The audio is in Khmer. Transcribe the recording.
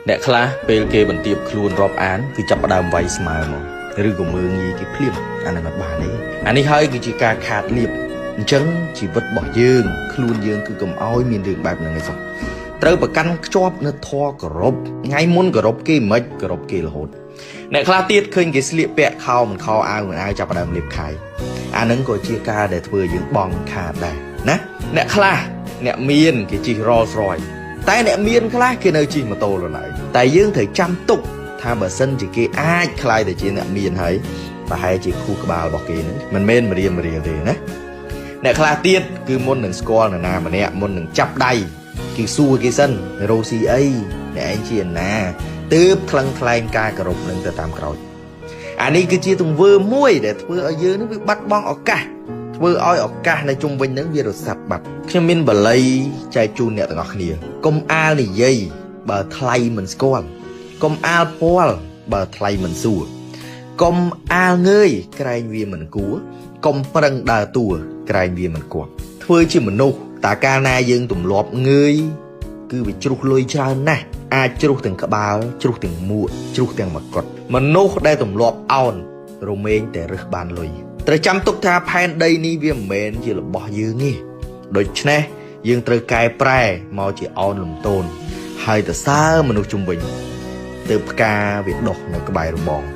អ្នកខ្លះពេលគេបន្ទាបខ្លួនរាប់អានគឺចាប់ផ្ដើមវាយស្មើមកឬក៏មើងងាយគេភ្លាមអានឹងអត់បានទេអានេះហើយគឺជាការខាតលៀបអញ្ចឹងជីវិតរបស់យើងខ្លួនយើងគឺកុំឲ្យមានរឿងបែបហ្នឹងឯងសោះត្រូវប្រកាន់ខ្ជាប់នៅធម៌គោរពថ្ងៃមុនគោរពគេមិនគោរពគេរហូតអ្នកខ្លះទៀតឃើញគេស្លៀកពាក់ខោមិនខោអាវមិនអាវចាប់ផ្ដើមលេបខៃអានឹងក៏ជាការដែលធ្វើឲ្យយើងបងខាតដែរណាអ្នកខ្លះអ្នកមានគេជិះ Rolls Royce តែអ្នកមានខ្លះគេនៅជិះម៉ូតូឡើយតែយើងត្រូវចាំទុកថាបើសិនជាគេអាចក្លាយទៅជាអ្នកមានហើយប្រហែលជាខួរក្បាលរបស់គេហ្នឹងមិនមែនមរៀមរៀលទេណាអ្នកខ្លះទៀតគឺមុននឹងស្គាល់នរណាម្នាក់មុននឹងចាប់ដៃគឺសួរគេសិនរ៉ូស៊ីអីអ្នកឯងជាណាទើបថ្លឹងថ្លែងការគោរពនឹងទៅតាមក្រោយអានេះគឺជាទង្វើមួយដែលធ្វើឲ្យយើងនឹងវាបាត់បង់ឱកាសធ្វើឲ្យឱកាសនៅជុំវិញនឹងវារសាត់បាត់ខ្ញុំមានបល័យចែកជូនអ្នកទាំងអស់គ្នាកុំអាលនិយាយបើថ្លៃមិនស្គាល់កុំអាលពាល់បើថ្លៃមិនសួរកុំអាលងើយក្រែងវាមិនគួរកុំប្រឹងដើរតួក្រែងវាមិនគួរធ្វើជាមនុស្សតាកាលណាយើងទម្លាប់ងើយគឺវាជ្រុះលុយច្រើនណាស់អាចជ្រុះទាំងក្បាលជ្រុះទាំងមួកជ្រុះទាំងមកុដមនុស្សដែលទម្លាប់អោនរមែងតែរើសបានលុយត្រូវចាំទុកថាផែនដីនេះវាមិនមែនជារបស់យើងទេដូច្នេះយើងត្រូវកែប្រែមកជាអោនលំទោនហើយទៅសើមនុស្សជុំវិញទើបផ្កាវាដុះនៅក្បែររបង។